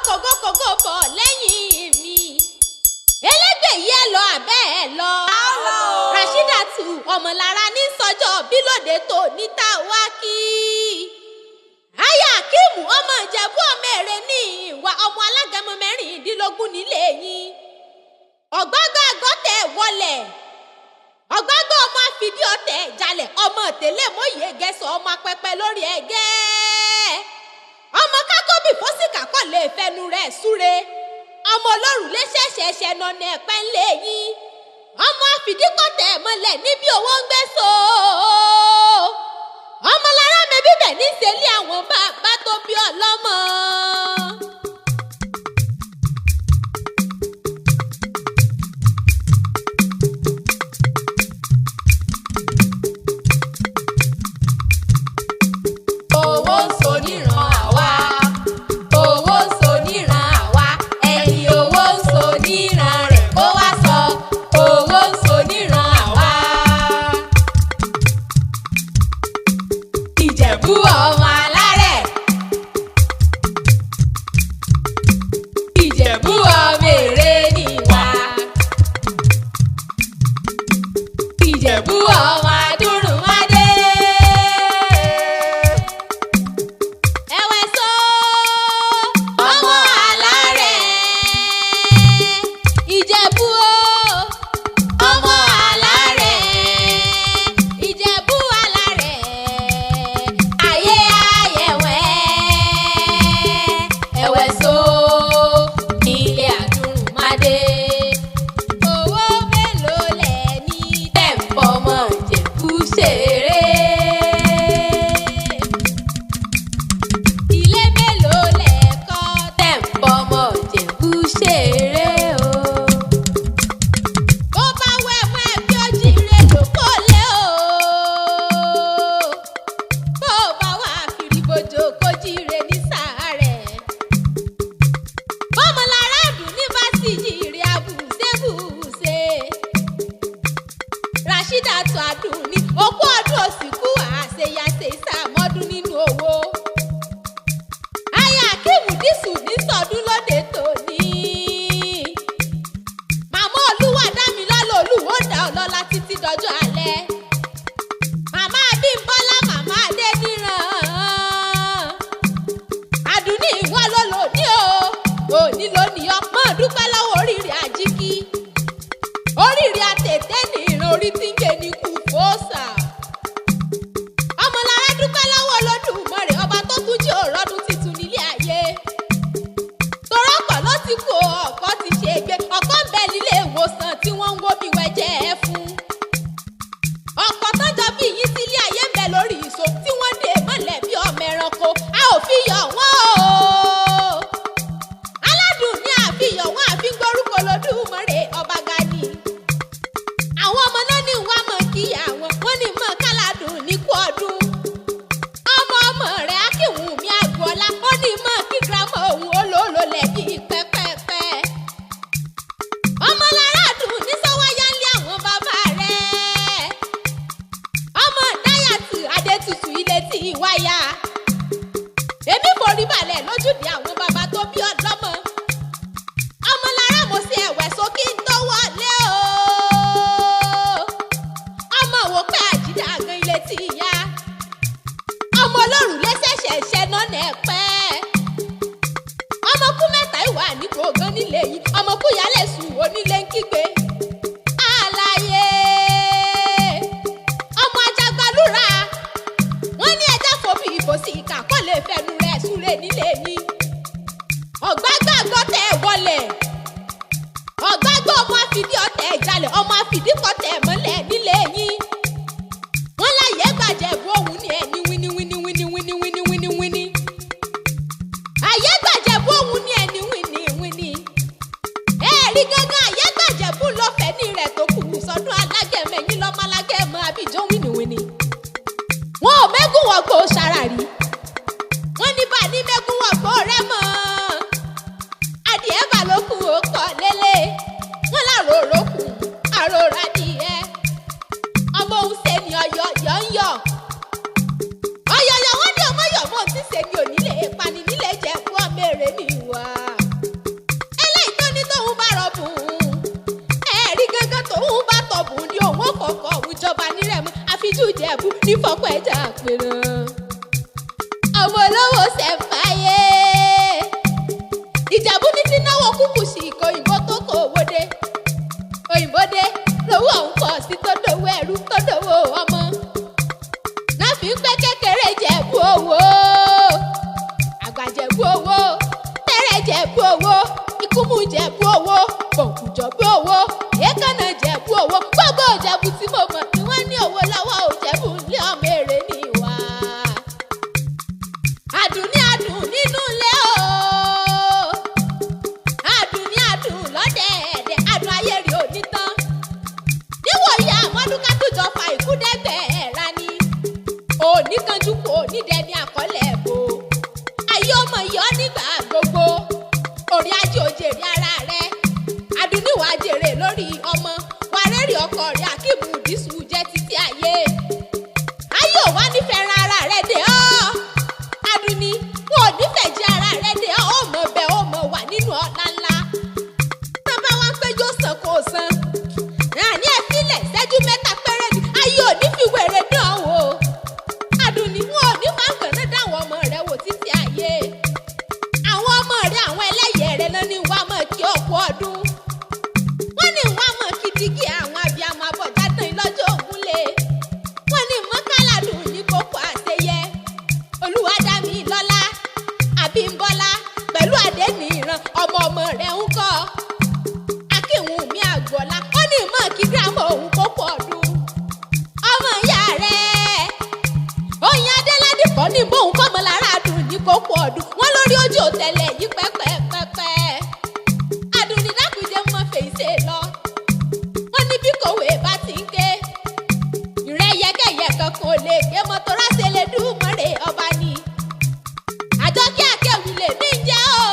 Kògókògó bọ̀ lẹ́yìn mi. Elégbè yìí ẹ lọ àbẹ́ ẹ lọ. Rashidatu Ọmọlára ní sọjọ́ bílòdè tó níta wá kí. Aya Akíìmù ọmọ Ìjẹ̀bú ọmọ èrè ní ìwà ọmọ alágẹmọ 16 nílé yín. Ọ̀gbágbá àgọ́tẹ̀ wọlẹ̀. Ọ̀gbágbá ọmọ àfìdí ọ̀tẹ̀ jalẹ̀ ọmọ tẹ́lẹ̀ mọ́yè gẹ̀ẹ́sọ̀ ọmọ apẹpẹ lórí ẹ̀gẹ́. Ọmọ kákóbì fọ́sìkà kọ́ lè fẹnu rẹ̀ súre. Ọmọ olórùlé ṣẹ̀ṣẹ̀ṣẹ̀ nọ̀nà ẹ̀pẹ́ ńlẹ̀ yín. Ọmọ àfìdíkọ̀tẹ̀ mọ́lẹ̀ níbi owó ń gbé so. Ọmọlára mi bíbẹ̀ ní sẹ́lẹ̀ àwọn bàbá tó bí ọlọ́mọ. Owó ń so níran àwa. Owó ń so níran àwa. Ẹni owó ń so níran rẹ̀ kó wá sọ. Owó ń so níran àwa. Ìjẹ̀bú ọmọ alárẹ̀. Ìjẹ̀bú ọmọ èrè nìwà. Ìjẹ̀bú ọmọ adúrúnmádé. Ẹ̀wẹ̀ so Ọmọ alárẹ̀. Ìjẹ̀bú o. Ọmọ alárẹ̀. Ìjẹ̀bú alárẹ̀. Ayé ayẹ̀wẹ̀. Ẹ̀wẹ̀ so nílé àdúrúnmádé. Owó mélòó lẹ̀ ní Tẹ̀ ń fọmọ Ìjẹ̀bú ṣeré. Ilé mélòó lẹ̀ kọ́ Tẹ̀ ń fọmọ Ìjẹ̀bú ṣeré o. Bó bá wẹ̀ mọ́ ẹbí ojíire ló kó lé o. Bó bá wà fìrìbòjò kó jíire ní sàárẹ̀. Bọ́mọlára dùn ní bá sì jíire àbùsẹ́bùsẹ́. Rashidatu Àdùnní òkú ọdún òsìkú àṣeyàṣe ìsàmọ́dún nínú owó. Aya Akíìmù dísù ní sọdún lóde tòní. Màmá Olúwa Dámilọ́lá Olúwo dá ọlọ́lá títí dọjọ́ alẹ́. Màmá Abímbọ́lá màmá Adéníran. Àdùnní ìwọ ló lò ní o. Òní ló ní ọpọ́n dúpẹ́ lọ́wọ́ oríire àjíkí. Oríire àtètè ní ìran orí tí ń gbé ní kú fóòsà. Ọmọlára dúpẹ́ lọ́wọ́ Olódùmarè ọba tó tún jí òrọ́dún titun nílé ayé. Torọ́pọ̀ ló ti kú o, ọ̀pọ̀ ti ṣe gbé ọ̀pọ̀ ń bẹ nílé ìwòsàn tí wọ́n ń wó mi wẹ́jẹ́ ẹ fún. Ọ̀pọ̀ tó jọ bí yín sílé ayé ń bẹ lórí ìṣó tí wọ́n dè mọ́lẹ̀ bí ọmọ ẹranko a ò fi yọ̀ wọ́n o. Aládùn ní àfihàn wọn àfi gbórúkọ Olódùmarè ọba gani. Àwọn ọmọ náà ní wá mọ̀ kí àwọn wọ́n ní mọ̀ káládùn ní kú ọdún. Ọmọ ọmọ rẹ̀ Akínwùmí Àgbọ̀lá ó ní mọ̀ kí girama òun olóòlò lẹ̀bi pẹ́pẹ́pẹ́. Ọmọlára dùn ní sọ́wọ́yá ń lé àwọn bàbá rẹ̀. Ọmọ Dáyàtì Adétutù ilé tí ì wáyà. Èmi forí balẹ̀ lójúde àwọn bàbá tó bí ọlọ́mọ. Ọmọlára mo ṣe ẹ̀wẹ̀ sókè ń tó wọlé o. Ọmọ wò Nífọ̀pọ̀ ẹja àpèrè ọmọ olówó ṣẹ̀fáyé. Ìjẹ̀bú ní ti náwó kúkú sí ikọ̀ òyìnbó tó kó owó dé. Òyìnbó dé lówó ọ̀hún pọ̀ sí tó dòwó ẹrú tó dòwó ọmọ. Náà fi ń pẹ́ kékeré jẹ̀bú owó. Àgbà jẹ̀bú owó. Tẹ́rẹ̀ jẹ̀bú owó. Ikúmú jẹ̀bú owó. Bọ̀ǹkùjọ̀bú owó. Èékánná jẹ̀bú owó. Gbogbo ìjẹ̀bú tí mo mọ̀ ni wọ́n ní owó lọ́wọ́ òjẹ̀bú ilé ọmọ èrè ní ìwà. Adùn ní adùn nínú ilé o. Adùn ní adùn lọ́dẹ̀ẹ̀dẹ̀. Adùn ayé rí òní tán. Níwòye àmọ́dún ká tó jọ fa ìkúdẹ́gbẹ̀ ẹ̀ra ni. Òní kanjú kò ní dẹni àkọọ́lẹ̀ bò. Ayé ọmọ yìí ọ́ nígbà gbogbo. Orí ajé òjèrè ara rẹ̀. Adùnníwà jèrè lórí ọmọ. Wà rẹ́rì ọkọ rẹ̀ Akíìmù Dísù jẹ́ títí ayé. Ayé ò wá nífẹ̀ẹ́ ran ara rẹ̀ dé ọ́. Adùnní, wọn ò nífẹ̀ẹ́ jẹ́ ara rẹ̀ dé ọ́. Ó mọ̀ bẹ́ẹ̀ ó mọ̀ wà nínú ọ̀la ńlá. Bàbá wa ń péjọ sàn kò sàn. Àní ẹ fílẹ̀ ṣẹ́jú mẹ́ta péré ni. Ayé ò ní fi wèrè dán wò. Adùnní, wọn ò ní máa ń gànà dáwọn ọmọ rẹ̀ wò títí ayé. Àwọn ọmọ rẹ̀ àwọn ẹlẹ́yẹ̀ rẹ̀ ló ní wàá mọ̀ kí ọ̀pọ̀ ọdún. Wọ́n ní wàá mọ̀ kí dígí àwọn abiyamọ abọ̀já tán lọ́jọ́ ògúnlé. Wọ́n ní mọ́kànládùn ní kókó àṣeyẹ. Olúwadámilọ́lá, Àbímbọ́lá pẹ̀lú Adéníran ọmọ ọmọ rẹ̀ ń kọ́. Akínwùmí Àgbọ̀lá ó ní mọ̀ kí gírámọ̀ òun kókó ọdún. Ọmọ ìyá rẹ̀ Oyin Adéládìpọ̀ ní bóun kọ́mọ lára dùn ní kókó ọdún. Wọ́n lórí ojú òtẹ̀lẹ̀ yìí pẹ́pẹ́pẹ́pẹ́. Adùnní dákúnjẹ́ mọ́ fèsì lọ. Wọ́n ní bí kòwé bá ti ń ké. Ìrẹ́yẹkẹ́yẹ kankan ò lè ké mọ́tò ráṣẹ́ lè dùn mọ́rẹ̀ ọba ni. Àjọkẹ́ àkẹ́wì lè mí jẹ́ o.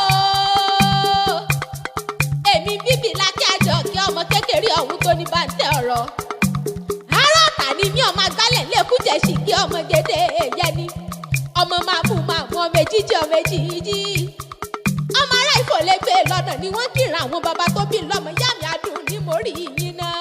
Èmi bíbí lákẹ́ àjọkẹ́ ọmọ kékeré ọ̀hún tó ní bàǹtẹ̀ ọ̀rọ̀. Ará ọ̀tà ni mí ọmọ agbálẹ̀ lẹ́kújẹ́ sì kí ọmọ gédé ẹ̀yẹ ni. Ọmọ máa mú máa mú ọmọ èjìjí ọmọ èjìjí. Ọmọ ará ìfòlẹ́gbẹ́ lọ́nà ni wọ́n kìran àwọn bàbá tó bí lọ́mọ yá mi adùn ní mórí yín náà.